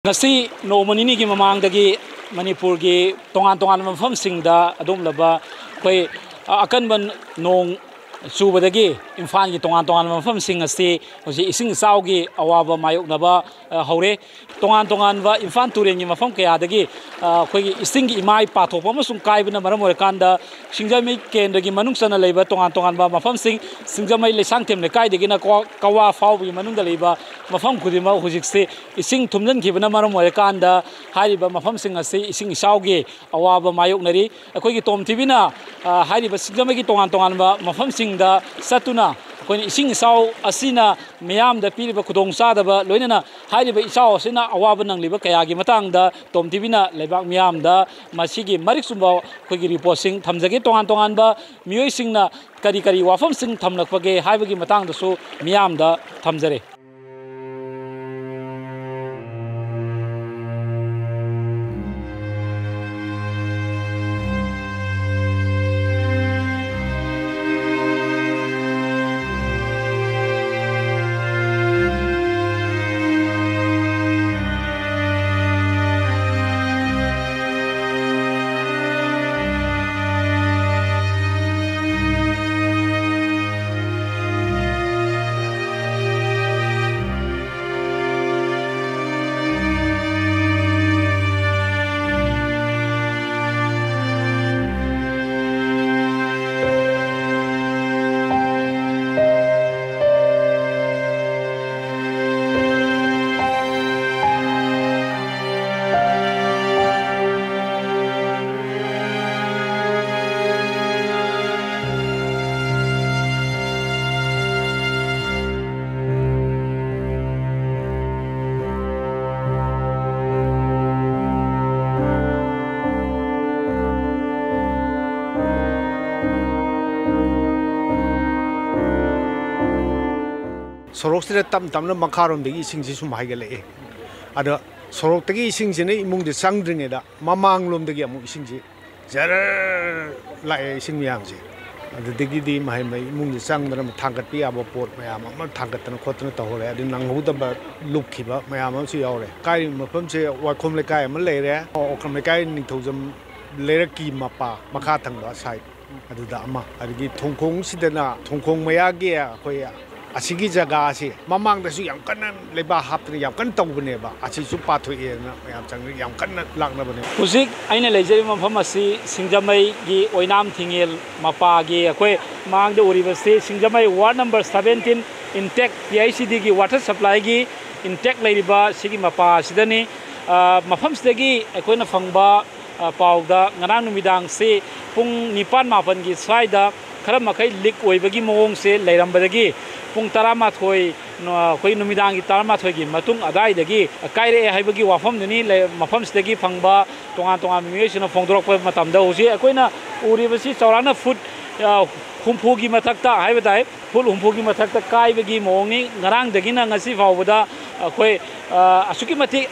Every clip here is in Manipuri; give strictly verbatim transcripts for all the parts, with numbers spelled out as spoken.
ꯉꯁꯤ ꯅꯣꯡꯃ ꯅꯤꯅꯤꯒꯤ ꯃꯃꯥꯡꯗꯒꯤ ꯃꯅꯤꯄꯨꯔꯒꯤ ꯇꯣꯉꯥꯟ ꯇꯣꯉꯥꯟꯕ ꯃꯐꯝꯁꯤꯡꯗ ꯑꯗꯨꯒꯨꯝꯂꯕ ꯑꯩꯈꯣꯏ, ꯑ, ꯑꯀꯟꯕ ꯅꯣꯡ ꯆꯨꯕꯗꯒꯤ ꯏꯝꯐꯥꯜꯒꯤ ꯇꯣꯉꯥꯟ ꯇꯣꯉꯥꯟꯕ ꯃꯐꯝꯁꯤꯡ ꯑꯁꯤ ꯍꯧꯖꯤꯛ ꯏꯁꯤꯡ ꯏꯆꯥꯎꯒꯤ ꯑꯋꯥꯕ ꯃꯥꯌꯣꯛꯅꯕ, ꯑ, ꯍꯧꯔꯦ꯫ ꯇꯣꯉꯥꯟ ꯇꯣꯉꯥꯟꯕ ꯏꯝꯐꯥꯜ ꯇꯨꯔꯦꯜꯒꯤ ꯃꯐꯝ ꯀꯌꯥꯗꯒꯤ, ꯑ, ꯑꯩꯈꯣꯏꯒꯤ ꯏꯁꯤꯡꯒꯤ ꯏꯃꯥꯏ ꯄꯥꯊꯣꯛꯄ ꯑꯃꯁꯨꯡ ꯀꯥꯏꯕꯅ ꯃꯔꯝ ꯑꯣꯏꯔꯀꯥꯟꯗ ꯁꯤꯡꯖꯃꯩ ꯀꯦꯟꯗ꯭ꯔꯒꯤ ꯃꯅꯨꯡ ꯆꯟꯅ ꯂꯩꯕ ꯇꯣꯉꯥꯟ ꯇꯣꯉꯥꯟꯕ ꯃꯐꯝꯁꯤꯡ, ꯁꯤꯡꯖꯃꯩ ꯂꯩꯁꯥꯡꯊꯦꯝ ꯂꯩꯀꯥꯏꯗꯒꯤꯅ ꯀꯋꯥ, ꯀꯋꯥ ꯐꯥꯎꯕꯒꯤ ꯃꯅꯨꯡꯗ ꯂꯩꯕ ꯃꯐꯝ ꯈꯨꯗꯤꯡꯃꯛ ꯍꯧꯖꯤꯛꯁꯤ ꯏꯁꯤꯡ ꯊꯨꯝꯖꯤꯟꯈꯤꯕꯅ ꯃꯔꯝ ꯑꯣꯏꯔꯀꯥꯟꯗ ꯍꯥꯏꯔꯤꯕ ꯃꯐꯝꯁꯤꯡ ꯑꯁꯤ ꯏꯁꯤꯡ ꯏꯆꯥꯎꯒꯤ ꯑꯋꯥꯕ ꯃꯥꯌꯣꯛꯅꯔꯤ꯫ ꯑꯩꯈꯣꯏꯒꯤ ꯇꯣꯝ ꯇꯤꯚꯤꯅ, ꯑ, ꯍꯥꯏꯔꯤꯕ ꯁꯤꯡꯖꯃꯩꯒꯤ ꯇꯣꯉꯥꯟ ꯇꯣꯉꯥꯟꯕ ꯃꯐꯝꯁꯤꯡꯗ ꯆꯠꯇꯨꯅ ꯑꯩꯈꯣꯏꯅ ꯏꯁꯤꯡ ꯏꯆꯥꯎ ꯑꯁꯤꯅ ꯃꯤꯌꯥꯝꯗ ꯄꯤꯔꯤꯕ ꯈꯨꯗꯣꯡꯆꯥꯗꯕ, ꯂꯣꯏꯅꯅ ꯍꯥꯏꯔꯤꯕ ꯏꯆꯥꯎ ꯑꯁꯤꯅ ꯑꯋꯥꯕ ꯅꯪꯂꯤꯕ ꯀꯌꯥꯒꯤ ꯃꯇꯥꯡꯗ ꯇꯣꯝ ꯇꯤꯚꯤꯅ ꯂꯩꯕꯥꯛ ꯃꯤꯌꯥꯝꯗ ꯃꯁꯤꯒꯤ ꯃꯔꯤꯛ ꯆꯨꯝꯕ ꯑꯩꯈꯣꯏꯒꯤ ꯔꯤꯄꯣꯔꯠꯁꯤꯡ ꯊꯝꯖꯒꯦ꯫ ꯇꯣꯉꯥꯟ ꯇꯣꯉꯥꯟꯕ ꯃꯤꯑꯣꯏꯁꯤꯡꯅ ꯀꯔꯤ ꯀꯔꯤ ꯋꯥꯐꯝꯁꯤꯡ ꯊꯝꯂꯛꯄꯒꯦ ꯍꯥꯏꯕꯒꯤ ꯃꯇꯥꯡꯗꯁꯨ ꯃꯤꯌꯥꯝꯗ ꯊꯝꯖꯔꯦ꯫ ꯁꯣꯔꯣꯛꯁꯤꯗ ꯇꯞ ꯇꯞꯅ ꯃꯈꯥꯔꯣꯝꯗꯒꯤ ꯏꯁꯤꯡꯁꯤ ꯁꯨꯝ ꯍꯥꯏꯒꯠꯂꯛꯑꯦ꯫ ꯑꯗ ꯁꯣꯔꯣꯛꯇꯒꯤ ꯏꯁꯤꯡꯁꯤꯅ ꯏꯃꯨꯡꯗ ꯆꯪꯗ꯭ꯔꯤꯉꯩꯗ ꯃꯃꯥꯡꯂꯣꯝꯗꯒꯤ ꯑꯃꯨꯛ ꯏꯁꯤꯡꯁꯤ ꯖꯔ ꯂꯥꯛꯑꯦ, ꯏꯁꯤꯡ ꯃꯌꯥꯝꯁꯦ꯫ ꯑꯗꯨꯗꯒꯤꯗꯤ ꯃꯍꯩ ꯃꯍꯩ ꯏꯃꯨꯡꯗ ꯆꯪꯗꯅ ꯊꯥꯡꯒꯠꯄ ꯌꯥꯕ ꯄꯣꯠ ꯃꯌꯥꯝ ꯑꯃ ꯊꯥꯡꯒꯠꯇꯅ ꯈꯣꯠꯇꯅ ꯇꯧꯍꯧꯔꯦ꯫ ꯑꯗꯨ ꯅꯪꯍꯧꯗꯕ ꯂꯨꯞꯈꯤꯕ ꯃꯌꯥꯝ ꯑꯃꯁꯨ ꯌꯥꯎꯔꯦ꯫ ꯀꯥꯏꯔꯤꯕ ꯃꯐꯝꯁꯦ ꯋꯥꯏꯈꯣꯝ ꯂꯩꯀꯥꯏ ꯑꯃ ꯂꯩꯔꯦ, ꯋꯥꯏꯈꯣꯝ ꯂꯩꯀꯥꯏ ꯅꯤꯡꯊꯧꯖꯝ ꯂꯩꯔꯛꯀꯤ ꯃꯄꯥ ꯃꯈꯥ ꯊꯪꯕ ꯁꯥꯏꯠ ꯑꯗꯨꯗ ꯑꯃ, ꯑꯗꯒꯤ ꯊꯣꯡꯈꯣꯡꯁꯤꯗꯅ ꯊꯣꯡꯈꯣꯡ ꯃꯌꯥꯒꯤ ꯑꯩꯈꯣꯏ ꯑꯁꯤꯒꯤ ꯖꯒꯥ ꯑꯁꯤ ꯃꯃꯥꯡꯗꯁꯨ ꯌꯥꯝ ꯀꯟꯅ ꯂꯩꯕꯥꯛ ꯍꯥꯞꯇꯅ ꯌꯥꯝ ꯀꯟꯅ ꯇꯧꯕꯅꯦꯕ꯫ ꯑꯁꯤꯁꯨ ꯄꯥꯊꯣꯛꯑꯦꯅ ꯃꯌꯥꯝ ꯆꯪꯅ ꯌꯥꯝ ꯀꯟꯅ ꯂꯥꯛꯅꯕꯅꯦ꯫ ꯍꯧꯖꯤꯛ ꯑꯩꯅ ꯂꯩꯖꯔꯤꯕ ꯃꯐꯝ ꯑꯁꯤ ꯁꯤꯡꯖꯃꯩꯒꯤ ꯑꯣꯏꯅꯥꯝ ꯊꯤꯡꯉꯦꯜ ꯃꯄꯥꯒꯤ, ꯑꯩꯈꯣꯏ ꯃꯥꯡꯗ ꯎꯔꯤꯕꯁꯤ ꯁꯤꯡꯖꯃꯩ ward number seventeen intake P I C Dꯒꯤ water supplyꯒꯤ intake ꯂꯩꯔꯤꯕ ꯁꯤꯒꯤ ꯃꯄꯥ ꯑꯁꯤꯗꯅꯤ꯫ ꯑ, ꯃꯐꯝꯁꯤꯗꯒꯤ ꯑꯩꯈꯣꯏꯅ ꯐꯪꯕ ꯑ, ꯄꯥꯎꯗ ꯉꯔꯥꯡ ꯅꯨꯃꯤꯗꯥꯡꯁꯤ ꯄꯨꯡ ꯅꯤꯄꯥꯟ ꯃꯥꯄꯟꯒꯤ ꯁ꯭ꯋꯥꯏꯗ ꯈꯔ ꯃꯈꯩ ꯂꯤꯛ ꯑꯣꯏꯕꯒꯤ ꯃꯑꯣꯡꯁꯦ ꯂꯩꯔꯝꯕꯗꯒꯤ ꯄꯨꯡ ꯇꯔꯥꯃꯥꯊꯣꯏ, ꯑ, ꯑꯩꯈꯣꯏ ꯅꯨꯃꯤꯗꯥꯡꯒꯤ ꯇꯔꯥꯃꯥꯊꯣꯏꯒꯤ ꯃꯇꯨꯡ ꯑꯗꯥꯏꯗꯒꯤ ꯀꯥꯏꯔꯛꯑꯦ ꯍꯥꯏꯕꯒꯤ ꯋꯥꯐꯝꯗꯨꯅꯤ꯫ ꯂꯩ-, ꯃꯐꯝꯁꯤꯗꯒꯤ ꯐꯪꯕ ꯇꯣꯉꯥꯟ ꯇꯣꯉꯥꯟꯕ ꯃꯤꯑꯣꯏꯁꯤꯡꯅ ꯐꯣꯡꯗꯣꯔꯛꯄ ꯃꯇꯝꯗ ꯍꯧꯖꯤꯛ ꯑꯩꯈꯣꯏꯅ ꯎꯔꯤꯕꯁꯤ ꯆꯥꯎꯔꯥꯛꯅ ꯐꯨꯠ, ꯑ, ꯍꯨꯝꯐꯨꯒꯤ ꯃꯊꯛꯇ ꯍꯥꯏꯕ ꯇꯥꯏ, ꯐꯨꯠ ꯍꯨꯝꯐꯨꯒꯤ ꯃꯊꯛꯇ ꯀꯥꯏꯕꯒꯤ ꯃꯑꯣꯡꯅꯤ꯫ ꯉꯔꯥꯡꯗꯒꯤꯅ ꯉꯁꯤ ꯐꯥꯎꯕꯗ ꯑꯩꯈꯣꯏ, ꯑ, ꯑꯁꯨꯛꯀꯤ ꯃꯇꯤꯛ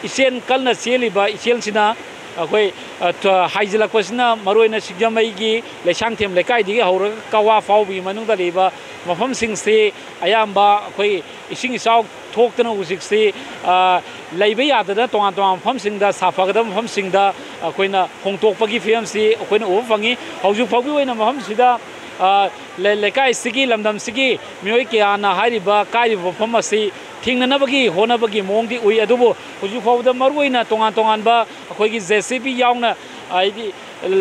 ꯏꯆꯦꯜ ꯀꯟꯅ ꯆꯦꯜꯂꯤꯕ ꯏꯆꯦꯜꯁꯤꯅ ꯑꯩꯈꯣꯏ, ꯑ, ꯊ-, ꯍꯥꯏꯖꯤꯜꯂꯛꯄꯁꯤꯅ ꯃꯔꯨꯑꯣꯏꯅ ꯁꯤꯡꯖꯃꯩꯒꯤ ꯂꯩꯁꯥꯡꯊꯦꯝ ꯂꯩꯀꯥꯏꯗꯒꯤ ꯍꯧꯔꯒ ꯀꯋꯥ ꯐꯥꯎꯕꯒꯤ ꯃꯅꯨꯡꯗ ꯂꯩꯕ ꯃꯐꯝꯁꯤꯡꯁꯤ ꯑꯌꯥꯝꯕ ꯑꯩꯈꯣꯏ ꯏꯁꯤꯡ ꯏꯆꯥꯎ ꯊꯣꯛꯇꯅ ꯍꯧꯖꯤꯛꯁꯤ, ꯑ, ꯂꯩꯕ ꯌꯥꯗꯗꯅ ꯇꯣꯉꯥꯟ ꯇꯣꯉꯥꯟꯕ ꯃꯐꯝꯁꯤꯡꯗ, ꯁꯥꯐꯒꯗꯕ ꯃꯐꯝꯁꯤꯡꯗ ꯑꯩꯈꯣꯏꯅ ꯍꯣꯡꯗꯣꯛꯄꯒꯤ ꯐꯤꯕꯝꯁꯤ ꯑꯩꯈꯣꯏꯅ ꯎꯕ ꯐꯪꯉꯤ꯫ ꯍꯧꯖꯤꯛ ꯐꯥꯎꯒꯤ ꯑꯣꯏꯅ ꯃꯐꯝꯁꯤꯗ, ꯑ, ꯂꯩ-, ꯂꯩꯀꯥꯏꯁꯤꯒꯤ, ꯂꯝꯗꯝꯁꯤꯒꯤ ꯃꯤꯑꯣꯏ ꯀꯌꯥꯅ ꯍꯥꯏꯔꯤꯕ ꯀꯥꯏꯔꯤꯕ ꯃꯐꯝ ꯑꯁꯤ ꯊꯤꯡꯅꯅꯕꯒꯤ ꯍꯣꯠꯅꯕꯒꯤ ꯃꯑꯣꯡꯗꯤ ꯎꯏ꯫ ꯑꯗꯨꯕꯨ ꯍꯧꯖꯤꯛ ꯐꯥꯎꯕꯗ ꯃꯔꯨꯑꯣꯏꯅ ꯇꯣꯉꯥꯟ ꯇꯣꯉꯥꯟꯕ ꯑꯩꯈꯣꯏꯒꯤ J C B ꯌꯥꯎꯅ, ꯍꯥꯏꯗꯤ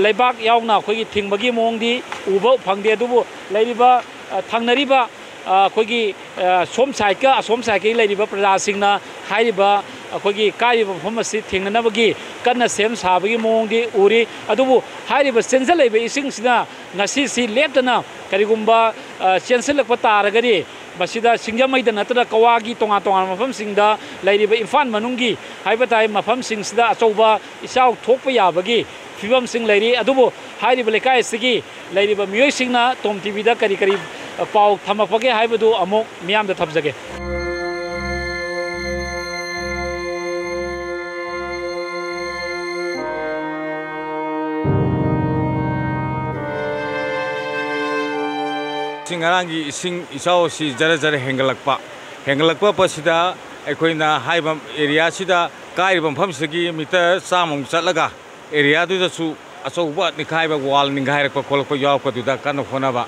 ꯂꯩꯕꯥꯛ ꯌꯥꯎꯅ ꯑꯩꯈꯣꯏꯒꯤ ꯊꯤꯡꯕꯒꯤ ꯃꯑꯣꯡꯗꯤ ꯎꯕ ꯐꯪꯗꯦ꯫ ꯑꯗꯨꯕꯨ ꯂꯩꯔꯤꯕ, ꯑ, ꯊꯪꯅꯔꯤꯕ, ꯑ, ꯑꯩꯈꯣꯏꯒꯤ, ꯑ, ꯁꯣꯝ ꯁꯥꯏꯠꯀ ꯑꯁꯣꯝ ꯁꯥꯏꯠꯀꯤ ꯂꯩꯔꯤꯕ ꯄ꯭ꯔꯖꯥꯁꯤꯡꯅ ꯍꯥꯏꯔꯤꯕ ꯑꯩꯈꯣꯏꯒꯤ ꯀꯥꯏꯔꯤꯕ ꯃꯐꯝ ꯑꯁꯤ ꯊꯤꯡꯅꯅꯕꯒꯤ ꯀꯟꯅ ꯁꯦꯝ ꯁꯥꯕꯒꯤ ꯃꯑꯣꯡꯗꯤ ꯎꯔꯤ꯫ ꯑꯗꯨꯕꯨ ꯍꯥꯏꯔꯤꯕ ꯆꯦꯟꯁꯤꯜꯂꯛꯏꯕ ꯏꯁꯤꯡꯁꯤꯅ ꯉꯁꯤꯁꯤ ꯂꯦꯞꯇꯅ ꯀꯔꯤꯒꯨꯝꯕ, ꯑ, ꯆꯦꯟꯁꯤꯜꯂꯛꯄ ꯇꯥꯔꯒꯗꯤ ꯃꯁꯤꯗ ꯁꯤꯡꯖꯃꯩꯗ ꯅꯠꯇꯅ ꯀꯋꯥꯒꯤ ꯇꯣꯉꯥꯟ ꯇꯣꯉꯥꯟꯕ ꯃꯐꯝꯁꯤꯡꯗ ꯂꯩꯔꯤꯕ ꯏꯝꯐꯥꯜ ꯃꯅꯨꯡꯒꯤ ꯍꯥꯏꯕ ꯇꯥꯏ ꯃꯐꯝꯁꯤꯡꯁꯤꯗ ꯑꯆꯧꯕ ꯏꯆꯥꯎ ꯊꯣꯛꯄ ꯌꯥꯕꯒꯤ ꯐꯤꯕꯝꯁꯤꯡ ꯂꯩꯔꯤ꯫ ꯑꯗꯨꯕꯨ ꯍꯥꯏꯔꯤꯕ ꯂꯩꯀꯥꯏ ꯑꯁꯤꯒꯤ ꯂꯩꯔꯤꯕ ꯃꯤꯑꯣꯏꯁꯤꯡꯅ ꯇꯣꯝ ꯇꯤꯚꯤꯗ ꯀꯔꯤ ꯀꯔꯤ, ꯑ, ꯄꯥꯎ ꯊꯝꯃꯛꯄꯒꯦ ꯍꯥꯏꯕꯗꯨ ꯑꯃꯨꯛ ꯃꯤꯌꯥꯝꯗ ꯊꯝꯖꯒꯦ꯫ ꯉꯔꯥꯡꯒꯤ ꯏꯁꯤꯡ ꯏꯆꯥꯎ ꯑꯁꯤ ꯖꯔ ꯖꯔ ꯍꯦꯟꯒꯠꯂꯛꯄ, ꯍꯦꯟꯒꯠꯂꯛꯄꯁꯤꯗ ꯑꯩꯈꯣꯏꯅ ꯍꯥꯏꯔꯤꯕ ꯑꯦꯔꯤꯌꯥꯁꯤꯗ, ꯀꯥꯏꯔꯤꯕ ꯃꯐꯝꯁꯤꯗꯒꯤ ꯃꯤꯇꯔ ꯆꯥꯝꯃꯃꯨꯛ ꯆꯠꯂꯒ ꯑꯦꯔꯤꯌꯥꯗꯨꯗꯁꯨ ꯑꯆꯧꯕ ꯅꯤꯡꯈꯥꯏꯕ, ꯋꯥꯜ ꯅꯤꯡꯈꯥꯏꯔꯛꯄ ꯈꯣꯠꯂꯛꯄ ꯌꯥꯎꯔꯛꯄꯗꯨꯗ ꯀꯟꯅ ꯍꯣꯠꯅꯕ꯫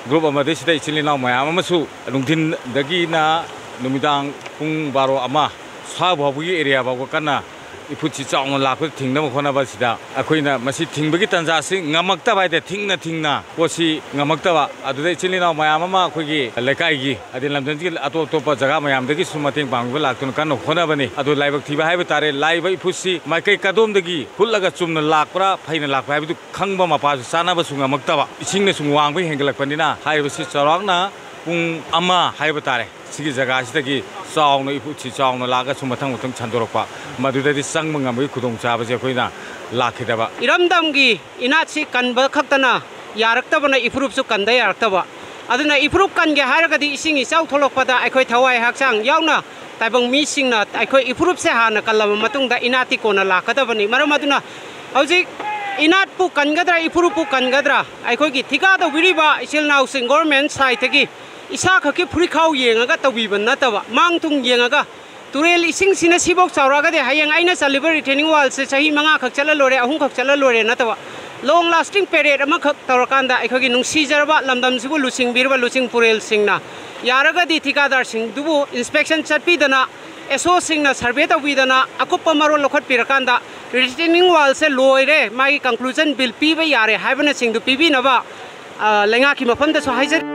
ꯒ꯭ꯔꯨꯞ ꯑꯃꯗꯤ ꯁꯤꯗ ꯏꯆꯤꯜ ꯏꯅꯥꯎ ꯃꯌꯥꯝ ꯑꯃꯁꯨ ꯅꯨꯡꯊꯤꯟꯗꯒꯤꯅ ꯅꯨꯃꯤꯗꯥꯡ ꯄꯨꯡ ꯕꯥꯔꯣ, ꯑꯃ ꯁ꯭ꯋꯥꯏ ꯐꯥꯎꯕꯒꯤ ꯑꯦꯔꯤꯌꯥ ꯐꯥꯎꯕ ꯀꯟꯅ ꯏꯐꯨꯠꯁꯤ ꯆꯥꯎꯅ ꯂꯥꯛꯄꯗ ꯊꯤꯡꯅꯕ ꯍꯣꯠꯅꯕꯁꯤꯗ ꯑꯩꯈꯣꯏꯅ ꯃꯁꯤ ꯊꯤꯡꯕꯒꯤ ꯇꯥꯟꯖꯥꯁꯤ ꯉꯝꯃꯛꯇꯕ ꯍꯥꯏ ꯇꯥꯔꯦ, ꯊꯤꯡꯅ ꯊꯤꯡꯅ ꯄꯣꯠꯁꯤ ꯉꯝꯃꯛꯇꯕ꯫ ꯑꯗꯨꯗ ꯏꯆꯤꯜ ꯏꯅꯥꯎ ꯃꯌꯥꯝ ꯑꯃ ꯑꯩꯈꯣꯏꯒꯤ ꯂꯩꯀꯥꯏꯒꯤ, ꯑꯗꯩ ꯂꯝꯗꯝꯁꯤꯒꯤ ꯑꯇꯣꯞ ꯑꯇꯣꯞꯄ ꯖꯒꯥ ꯃꯌꯥꯝꯗꯒꯤꯁꯨ ꯃꯇꯦꯡ ꯄꯥꯡꯕꯤꯕ ꯂꯥꯛꯇꯨꯅ ꯀꯟꯅ ꯍꯣꯠꯅꯕꯅꯤ꯫ ꯑꯗꯨ ꯂꯥꯏꯕꯛ ꯊꯤꯕ ꯍꯥꯏꯕ ꯇꯥꯔꯦ, ꯂꯥꯛꯏꯕ ꯏꯐꯨꯠꯁꯤ ꯃꯥꯏꯀꯩ ꯀꯗꯣꯝꯗꯒꯤ ꯍꯨꯠꯂꯒ ꯆꯨꯝꯅ ꯂꯥꯛꯄ꯭ꯔꯥ, ꯐꯩꯅ ꯂꯥꯛꯄ꯭ꯔꯥ ꯍꯥꯏꯕꯗꯨ ꯈꯪꯕ ꯃꯄꯥꯁꯨ ꯆꯥꯅꯕꯁꯨ ꯉꯝꯃꯛꯇꯕ꯫ ꯏꯁꯤꯡꯅ ꯁꯨꯝ ꯋꯥꯡꯕ ꯍꯦꯟꯒꯠꯂꯛꯄꯅꯤꯅ ꯍꯥꯏꯔꯤꯕꯁꯤ ꯆꯥꯎꯔꯥꯛꯅ ꯄꯨꯡ ꯑꯃ ꯍꯥꯏꯕ ꯇꯥꯔꯦ, ꯁꯤꯒꯤ ꯖꯒꯥꯁꯤꯗꯒꯤ ꯆꯥꯎꯅ ꯏꯐꯨꯠꯁꯤ ꯆꯥꯎꯅ ꯂꯥꯛꯑꯒꯁꯨ ꯃꯊꯪ ꯃꯊꯪ ꯁꯟꯗꯣꯔꯛꯄ, ꯃꯗꯨꯗꯗꯤ ꯆꯪꯕ ꯉꯝꯕꯒꯤ ꯈꯨꯗꯣꯡꯆꯥꯕꯁꯦ ꯑꯩꯈꯣꯏꯅ ꯂꯥꯛꯈꯤꯗꯕ꯫ ꯏꯔꯝꯗꯝꯒꯤ ꯏꯅꯥꯠꯁꯤ ꯀꯟꯕ ꯈꯛꯇꯅ ꯌꯥꯔꯛꯇꯕꯅ ꯏꯐꯨꯔꯨꯞꯁꯨ ꯀꯟꯗ ꯌꯥꯔꯛꯇꯕ꯫ ꯑꯗꯨꯅ ꯏꯐꯨꯔꯨꯞ ꯀꯟꯒꯦ ꯍꯥꯏꯔꯒꯗꯤ ꯏꯁꯤꯡ ꯏꯆꯥꯎ ꯊꯣꯛꯂꯛꯄꯗ ꯑꯩꯈꯣꯏ ꯊꯋꯥꯏ ꯍꯛꯆꯥꯡ ꯌꯥꯎꯅ ꯇꯥꯏꯕꯪ ꯃꯤꯁꯤꯡꯅ ꯑꯩꯈꯣꯏ ꯏꯐꯨꯔꯨꯞꯁꯦ ꯍꯥꯟꯅ ꯀꯜꯂꯕ ꯃꯇꯨꯡꯗ ꯏꯅꯥꯠꯇꯤ ꯀꯣꯟꯅ ꯂꯥꯛꯀꯗꯕꯅꯤ꯫ ꯃꯔꯝ ꯑꯗꯨꯅ ꯍꯧꯖꯤꯛ ꯏꯅꯥꯠꯄꯨ ꯀꯟꯒꯗ꯭ꯔꯥ, ꯏꯐꯨꯔꯨꯞꯄꯨ ꯀꯟꯒꯗ꯭ꯔꯥ, ꯑꯩꯈꯣꯏꯒꯤ ꯊꯤꯀꯥ ꯇꯧꯕꯤꯔꯤꯕ ꯏꯆꯤꯜ ꯏꯅꯥꯎꯁꯤꯡ ꯒꯣꯔꯃꯦꯟ ꯁꯥꯏꯠꯇꯒꯤ ꯏꯁꯥ ꯈꯛꯀꯤ ꯐꯨꯔꯤꯠꯈꯥꯎ ꯌꯦꯡꯉꯒ ꯇꯧꯕꯤꯕ ꯅꯠꯇꯕ, ꯃꯥꯡ ꯊꯨꯡ ꯌꯦꯡꯉꯒ ꯇꯨꯔꯦꯜ ꯏꯁꯤꯡꯁꯤꯅ ꯁꯤꯐꯧ ꯆꯥꯎꯔꯛꯑꯒꯗꯤ ꯍꯌꯦꯡ ꯑꯩꯅ ꯆꯠꯂꯤꯕ retaining wall ꯁꯦ ꯆꯍꯤ ꯃꯉꯥꯈꯛ ꯆꯠꯂ ꯂꯣꯏꯔꯦ, ꯑꯍꯨꯝꯈꯛ ꯆꯠꯂ ꯂꯣꯏꯔꯦ ꯅꯠꯇꯕ, long lasting period ꯑꯃꯈꯛ ꯇꯧꯔꯀꯥꯟꯗ ꯑꯩꯈꯣꯏꯒꯤ ꯅꯨꯡꯁꯤꯖꯔꯕ ꯂꯝꯗꯝꯁꯤꯕꯨ ꯂꯨꯆꯤꯡꯕꯤꯔꯤꯕ ꯂꯨꯆꯤꯡ ꯄꯨꯔꯦꯜꯁꯤꯡꯅ ꯌꯥꯔꯒꯗꯤ ꯊꯤꯀꯥꯗꯥꯔꯁꯤꯡꯗꯨꯕꯨ inspection ꯆꯠꯄꯤꯗꯅ, ꯑꯦꯁ ꯑꯣꯁꯤꯡꯅ survey ꯇꯧꯕꯤꯗꯅ ꯑꯀꯨꯞꯄ ꯃꯔꯣꯜ ꯂꯧꯈꯠꯄꯤꯔꯀꯥꯟꯗ retaining wall ꯁꯦ ꯂꯣꯏꯔꯦ, ꯃꯥꯒꯤ conclusion bill ꯄꯤꯕ ꯌꯥꯔꯦ ꯍꯥꯏꯕꯅꯆꯤꯡꯗꯨ ꯄꯤꯕꯤꯅꯕ ꯑ, ꯂꯩꯉꯥꯛꯀꯤ ꯃꯐꯝꯗꯁꯨ ꯍꯥꯏꯖꯔꯤ꯫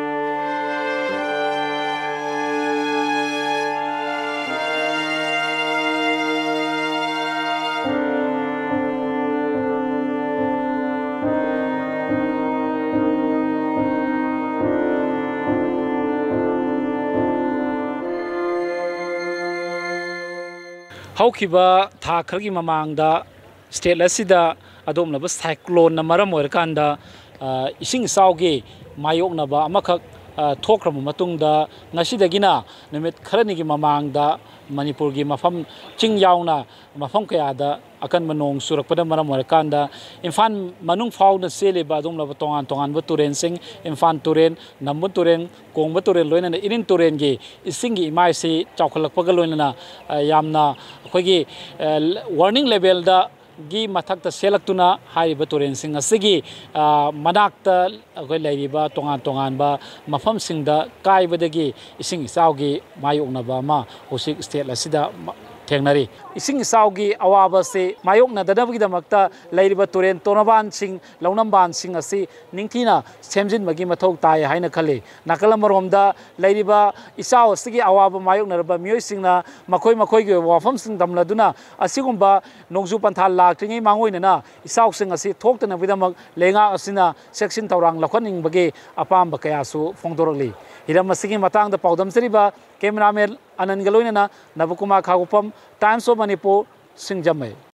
ꯍꯧꯈꯤꯕ ꯊꯥ ꯈꯔꯒꯤ ꯃꯃꯥꯡꯗ state ꯑꯁꯤꯗ ꯑꯗꯣꯝꯂꯕ cyclone ꯅ ꯃꯔꯝ ꯑꯣꯏꯔꯀꯥꯟꯗ, ꯑ, ꯏꯁꯤꯡ ꯏꯆꯥꯎꯒꯤ ꯃꯥꯌꯣꯛꯅꯕ ꯑꯃꯈꯛ, ꯑ, ꯊꯣꯛꯈ꯭ꯔꯕ ꯃꯇꯨꯡꯗ, ꯉꯁꯤꯗꯒꯤꯅ ꯅꯨꯃꯤꯠ ꯈꯔꯅꯤꯒꯤ ꯃꯃꯥꯡꯗ ꯃꯅꯤꯄꯨꯔꯒꯤ ꯃꯐꯝ, ꯆꯤꯡ ꯌꯥꯎꯅ ꯃꯐꯝ ꯀꯌꯥꯗ ꯑꯀꯟꯕ ꯅꯣꯡ ꯆꯨꯔꯛꯄꯅ ꯃꯔꯝ ꯑꯣꯏꯔꯀꯥꯟꯗ ꯏꯝꯐꯥꯜ ꯃꯅꯨꯡ ꯐꯥꯎꯅ ꯆꯦꯜꯂꯤꯕ ꯑꯗꯨꯒꯨꯝꯂꯕ ꯇꯣꯉꯥꯟ ꯇꯣꯉꯥꯟꯕ ꯇꯨꯔꯦꯜꯁꯤꯡ, ꯏꯝꯐꯥꯜ ꯇꯨꯔꯦꯜ, ꯅꯝꯕꯨꯜ ꯇꯨꯔꯦꯜ, ꯀꯣꯡꯕ ꯇꯨꯔꯦꯜ, ꯂꯣꯏꯅꯅ ꯏꯔꯤꯜ ꯇꯨꯔꯦꯜꯒꯤ ꯏꯁꯤꯡꯒꯤ ꯏꯃꯥꯏꯁꯤ ꯆꯥꯎꯈꯠꯂꯛꯄꯒ ꯂꯣꯏꯅꯅ, ꯑ, ꯌꯥꯝꯅ ꯑꯩꯈꯣꯏꯒꯤ, ꯑ, warning levelꯗꯒꯤ ꯃꯊꯛꯇ ꯆꯦꯜꯂꯛꯇꯨꯅ ꯍꯥꯏꯔꯤꯕ ꯇꯨꯔꯦꯜꯁꯤꯡ ꯑꯁꯤꯒꯤ, ꯑ, ꯃꯅꯥꯛꯇ ꯑꯩꯈꯣꯏ ꯂꯩꯔꯤꯕ ꯇꯣꯉꯥꯟ ꯇꯣꯉꯥꯟꯕ ꯃꯐꯝꯁꯤꯡꯗ ꯀꯥꯏꯕꯗꯒꯤ ꯏꯁꯤꯡ ꯏꯆꯥꯎꯒꯤ ꯃꯥꯌꯣꯛꯅꯕ ꯑꯃ ꯍꯧꯖꯤꯛ state ꯑꯁꯤꯗ ꯊꯦꯡꯅꯔꯤ꯫ ꯏꯁꯤꯡ ꯏꯆꯥꯎꯒꯤ ꯑꯋꯥꯕꯁꯤ ꯃꯥꯌꯣꯛꯅꯗꯅꯕꯒꯤꯗꯃꯛꯇ ꯂꯩꯔꯤꯕ ꯇꯨꯔꯦꯜ ꯇꯣꯔꯕꯥꯟꯁꯤꯡ, ꯂꯧꯅꯝꯕꯥꯟꯁꯤꯡ ꯑꯁꯤ ꯅꯤꯡꯊꯤꯅ ꯁꯦꯝꯖꯤꯟꯕꯒꯤ ꯃꯊꯧ ꯇꯥꯏ ꯍꯥꯏꯅ ꯈꯜꯂꯤ꯫ ꯅꯥꯀꯜ ꯑꯃꯔꯣꯝꯗ ꯂꯩꯔꯤꯕ ꯏꯆꯥꯎ ꯑꯁꯤꯒꯤ ꯑꯋꯥꯕ ꯃꯥꯌꯣꯛꯅꯔꯕ ꯃꯤꯑꯣꯏꯁꯤꯡꯅ ꯃꯈꯣꯏ ꯃꯈꯣꯏꯒꯤ ꯑꯣꯏꯕ ꯋꯥꯐꯝꯁꯤꯡ ꯊꯝꯂꯗꯨꯅ ꯑꯁꯤꯒꯨꯝꯕ ꯅꯣꯡꯖꯨ ꯄꯟꯊꯥ ꯂꯥꯛꯇ꯭ꯔꯤꯉꯩ ꯃꯥꯡꯑꯣꯏꯅꯅ ꯏꯆꯥꯎꯁꯤꯡ ꯑꯁꯤ ꯊꯣꯛꯇꯅꯕꯒꯤꯗꯃꯛ ꯂꯩꯉꯥꯛ ꯑꯁꯤꯅ ꯆꯦꯛꯁꯤꯟ ꯊꯧꯔꯥꯡ ꯂꯧꯈꯠꯅꯤꯡꯕꯒꯤ ꯑꯄꯥꯝꯕ ꯀꯌꯥꯁꯨ ꯐꯣꯡꯗꯣꯔꯛꯂꯤ꯫ ꯍꯤꯔꯝ ꯑꯁꯤꯒꯤ ꯃꯇꯥꯡꯗ ꯄꯥꯎꯗꯝꯖꯔꯤꯕ cameraman ꯑꯅꯟꯒ ꯂꯣꯏꯅꯅ ꯅꯕꯀꯨꯃꯥꯔ ꯈꯥꯒꯨꯄꯝ, Times of Manipur, ꯁꯤꯡꯖꯃꯩ꯫